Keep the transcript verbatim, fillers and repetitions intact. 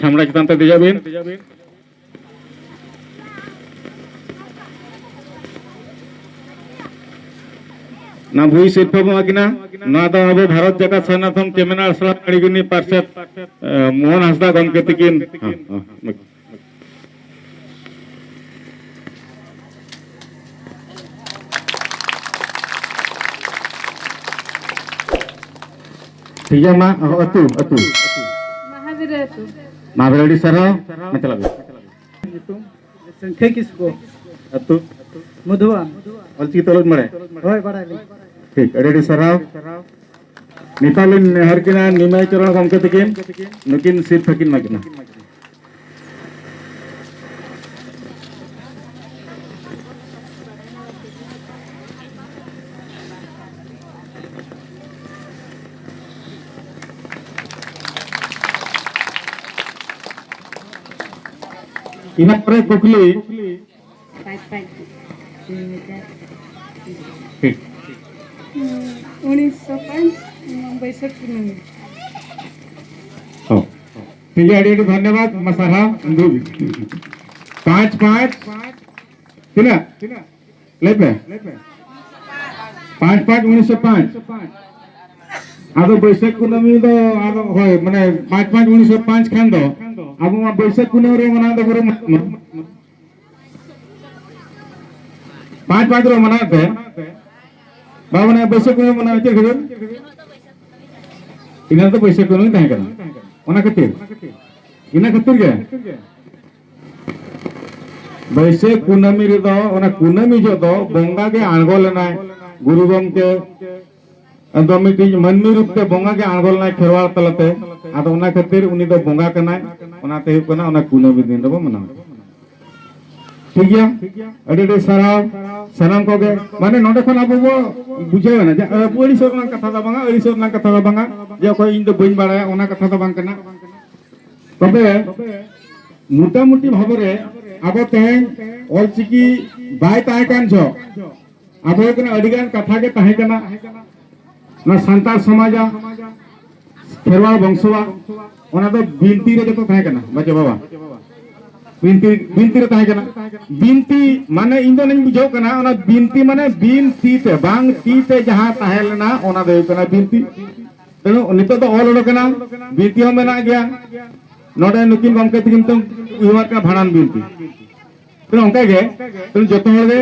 ᱪᱷᱟᱢᱰᱟ ᱪᱮᱛᱟᱱ ᱛᱮ ᱫᱮᱡᱚᱜ ᱵᱤᱱ᱾ ᱱᱚᱣᱟ ᱵᱳᱭ ᱥᱤᱨᱯᱷᱟᱹ ᱵᱚᱱ ᱮᱢᱟ ᱠᱤᱱᱟ᱾ ᱱᱚᱣᱟ ᱫᱚ ᱟᱵᱚ ᱵᱷᱟᱨᱚᱛ ᱡᱟᱠᱟᱛ ᱥᱟᱨᱱᱟᱛᱷᱚᱱ ᱪᱮᱢᱮᱱ ᱟᱥᱲᱟ ᱢᱟᱹᱬᱤᱜᱩᱱᱤ ᱯᱟᱨᱥᱮᱛ, ᱮ, ᱢᱳᱦᱚᱱ ᱦᱟᱸᱥᱫᱟ ᱜᱚᱢᱠᱮ ᱛᱤᱠᱤᱱ᱾ ᱦᱮᱸ, ᱦᱮᱸ᱾ ᱴᱷᱤᱠ ᱜᱮᱭᱟ, ᱢᱟ, ᱚ, ᱟᱹᱛᱩ, ᱟᱹᱛᱩ᱾ ᱢᱟᱦᱟᱵᱤᱨ ᱟᱹᱛᱩ᱾ ᱢᱟᱦᱟᱵᱤᱨ, ᱟᱹᱰᱤ ᱥᱟᱨᱦᱟᱣ᱾ ᱢᱟ, ᱪᱟᱞᱟᱜ ᱵᱤᱱ᱾ ᱧᱩᱛᱩᱢ ᱥᱟᱹᱝᱠᱷᱟᱹᱭ ᱠᱤᱥᱠᱩ᱾ ᱟᱹᱛᱩ? ᱢᱚᱫᱷᱩᱵᱟᱱ᱾ ᱚᱞᱪᱤᱠᱤ ᱛᱮ ᱚᱞ ᱵᱟᱲᱟᱭ? ᱦᱳᱭ, ᱵᱟᱲᱟᱭ ᱞᱤᱧ᱾ ᱴᱷᱤᱠ, ᱟᱹᱰᱤ ᱟᱹᱰᱤ ᱥᱟᱨᱦᱟᱣ᱾ ᱱᱤᱛᱚᱜ ᱞᱤᱧ ᱱᱮᱦᱚᱨ ᱠᱤᱱᱟ ᱱᱤᱢᱟᱭ ᱪᱚᱨᱚᱬ ᱜᱚᱢᱠᱮ ᱛᱟᱹᱠᱤᱱ, ᱱᱩᱠᱤᱱ ᱥᱤᱨᱯᱷᱟᱹ ᱠᱤᱱ ᱮᱢᱟ ᱠᱤᱱᱟ᱾ ᱤᱱᱟᱹ ᱯᱚᱨᱮ ᱠᱩᱠᱞᱤ᱾ ᱯᱟᱸᱪ ᱯᱟᱸᱪ ᱛᱤᱱ ᱦᱟᱡᱟᱨ᱾ ᱴᱷᱤᱠ᱾ ᱩᱱᱤᱥᱥᱚ ᱯᱟᱸᱪ, ᱵᱟᱹᱭᱥᱟᱹᱠᱷ ᱠᱩᱱᱟᱹᱢᱤ᱾ ᱦᱚᱸ᱾ ᱴᱷᱤᱠ ᱜᱮᱭᱟ, ᱟᱹᱰᱤ ᱟᱹᱰᱤ ᱫᱷᱚᱱᱭᱚᱵᱟᱫ, ᱢᱟ ᱥᱟᱨᱦᱟᱣ, ᱫᱩᱲᱩᱵ ᱵᱤᱱ᱾ ᱯᱟᱸᱪ ᱯᱟᱸᱪ, ᱛᱤᱱᱟᱹᱜ? ᱞᱟᱹᱭ ᱯᱮ᱾ ᱯᱟᱸᱪ ᱯᱟᱸᱪ ᱩᱱᱤᱥᱥᱚ ᱯᱟᱸᱪ᱾ ᱟᱫᱚ ᱵᱟᱹᱭᱥᱟᱹᱠᱷ ᱠᱩᱱᱟᱹᱢᱤ ᱫᱚ, ᱟᱫᱚ ᱦᱳᱭ, ᱢᱟᱱᱮ ᱯᱟᱸᱪ ᱯᱟᱸᱪ ᱩᱱᱤᱥᱥᱚ ᱯᱟᱸᱪ ᱠᱷᱟᱱ ᱫᱚ, ᱟᱵᱚ ᱢᱟ ᱵᱟᱹᱭᱥᱟᱹᱠᱷ ᱠᱩᱱᱟᱹᱢᱤ ᱨᱮ ᱢᱟᱱᱟᱣ ᱫᱚ ᱵᱚᱱ ᱢᱟᱱᱟᱣ᱾ ᱯᱟᱸᱪ ᱯᱟᱸᱪ ᱨᱮ ᱢᱟᱱᱟᱣ ᱯᱮ᱾ ᱵᱟᱵᱟ, ᱢᱟᱱᱮ ᱵᱟᱹᱭᱥᱟᱹᱠᱷ ᱠᱩᱱᱟᱹᱢᱤ ᱢᱟᱱᱟᱣ ᱪᱮᱫ ᱠᱷᱟᱹᱛᱤᱨ? ᱤᱱᱟᱹ ᱫᱚ ᱵᱟᱹᱭᱥᱟᱹᱠᱷ ᱠᱩᱱᱟᱹᱢᱤ ᱛᱟᱦᱮᱸ ᱠᱟᱱᱟ᱾ ᱚᱱᱟ ᱠᱷᱟᱹᱛᱤᱨ, ᱤᱱᱟᱹ ᱠᱷᱟᱹᱛᱤᱨ ᱜᱮ ᱵᱟᱹᱭᱥᱟᱹᱠᱷ ᱠᱩᱱᱟᱹᱢᱤ ᱨᱮᱫᱚ, ᱚᱱᱟ ᱠᱩᱱᱟᱹᱢᱤ ᱡᱚᱦᱚᱜ ᱫᱚ ᱵᱚᱸᱜᱟ ᱜᱮ ᱟᱬᱜᱚ ᱞᱮᱱᱟᱭ᱾ ᱜᱩᱨᱩ ᱜᱚᱢᱠᱮ ᱫᱚ ᱢᱤᱫᱴᱤᱡ ᱢᱟᱹᱱᱢᱤ ᱨᱩᱯ ᱛᱮ ᱵᱚᱸᱜᱟ ᱜᱮ ᱟᱬᱜᱚ ᱞᱮᱱᱟᱭ ᱠᱷᱮᱨᱣᱟᱲ ᱛᱟᱞᱟᱛᱮ᱾ ᱟᱫᱚ ᱚᱱᱟ ᱠᱷᱟᱹᱛᱤᱨ ᱩᱱᱤ ᱫᱚ ᱵᱚᱸᱜᱟ ᱠᱟᱱᱟᱭ᱾ ᱚᱱᱟᱛᱮ ᱦᱩᱭᱩᱜ ᱠᱟᱱᱟ, ᱚᱱᱟ ᱠᱩᱱᱟᱹᱢᱤ ᱫᱤᱱ ᱨᱮᱵᱚ ᱢᱟᱱᱟᱣᱟ᱾ ᱴᱷᱤᱠ ᱜᱮᱭᱟ, ᱟᱹᱰᱤ ᱟᱹᱰᱤ ᱥᱟᱨᱦᱟᱣ ᱥᱟᱱᱟᱢ ᱠᱚᱜᱮ᱾ ᱢᱟᱱᱮ ᱱᱚᱰᱮ ᱠᱷᱚᱱ ᱟᱵᱚ ᱵᱚ ᱵᱩᱡᱷᱟᱹᱣ ᱮᱱᱟ ᱡᱮ ᱟᱹᱵᱩ ᱟᱹᱲᱤᱥᱚᱜ ᱨᱮᱱᱟᱜ ᱠᱟᱛᱷᱟ ᱫᱚ ᱵᱟᱝᱟ, ᱟᱹᱲᱤᱥᱚᱜ ᱨᱮᱱᱟᱜ ᱠᱟᱛᱷᱟ ᱫᱚ ᱵᱟᱝᱟ ᱡᱮ ᱚᱠᱚᱭ ᱤᱧ ᱫᱚ ᱵᱟᱹᱧ ᱵᱟᱲᱟᱭᱟ, ᱚᱱᱟ ᱠᱟᱛᱷᱟ ᱫᱚ ᱵᱟᱝ ᱠᱟᱱᱟ᱾ ᱛᱚᱵᱮ ᱢᱚᱴᱟᱢᱩᱴᱤ ᱵᱷᱟᱵᱮ ᱨᱮ ᱟᱵᱚ ᱛᱮᱦᱮᱧ ᱚᱞᱪᱤᱠᱤ ᱵᱟᱭ ᱛᱟᱦᱮᱸ ᱠᱟᱱ ᱡᱚᱦᱚᱜ ᱟᱵᱚ ᱦᱩᱭᱩᱜ ᱠᱟᱱᱟ ᱟᱹᱰᱤ ᱜᱟᱱ ᱠᱟᱛᱷᱟ ᱜᱮ ᱛᱟᱦᱮᱸ ᱠᱟᱱᱟ᱾ ᱱᱚᱣᱟ ᱥᱟᱱᱛᱟᱲ ᱥᱚᱢᱟᱡᱟᱜ ᱠᱷᱮᱨᱣᱟᱲ ᱵᱚᱝᱥᱚᱣᱟᱜ, ᱚᱱᱟ ᱫᱚ ᱵᱤᱱᱛᱤ ᱨᱮ ᱡᱚᱛᱚ ᱛᱟᱦᱮᱸ ᱠᱟᱱᱟ, ᱵᱟᱪᱚ ᱵᱟᱵᱟ᱾ ᱵᱤᱱᱛᱤ, ᱵᱤᱱᱛᱤ ᱨᱮ ᱛᱟᱦᱮᱸ ᱠᱟᱱᱟ᱾ ᱵᱤᱱᱛᱤ ᱢᱟᱱᱮ ᱤᱧ ᱫᱚ ᱚᱱᱟᱧ ᱵᱩᱡᱷᱟᱹᱣ ᱠᱟᱱᱟ, ᱚᱱᱟ ᱵᱤᱱᱛᱤ ᱢᱟᱱᱮ ᱵᱤᱱ ᱛᱤ ᱛᱮ, ᱵᱟᱝ ᱛᱤ ᱛᱮ ᱡᱟᱦᱟᱸ ᱛᱟᱦᱮᱸ ᱞᱮᱱᱟ, ᱚᱱᱟ ᱫᱚ ᱦᱩᱭᱩᱜ ᱠᱟᱱᱟ ᱵᱤᱱᱛᱤ᱾ ᱛᱮᱱᱩ ᱱᱤᱛᱚᱜ ᱫᱚ ᱚᱞ ᱩᱰᱩᱠ ᱮᱱᱟ, ᱵᱤᱱᱛᱤ ᱦᱚᱸ ᱢᱮᱱᱟᱜ ᱜᱮᱭᱟ᱾ ᱱᱚᱰᱮ ᱱᱩᱠᱤᱱ ᱜᱚᱢᱠᱮ ᱛᱤᱠᱤᱱ ᱛᱚ ᱩᱭᱦᱟᱹᱨ ᱠᱟᱱᱟ ᱵᱷᱟᱸᱰᱟᱱ ᱵᱤᱱᱛᱤ᱾ ᱛᱮᱱᱩ ᱚᱱᱠᱟ ᱜᱮ, ᱛᱮᱱᱩ ᱡᱚᱛᱚ ᱦᱚᱲ ᱜᱮ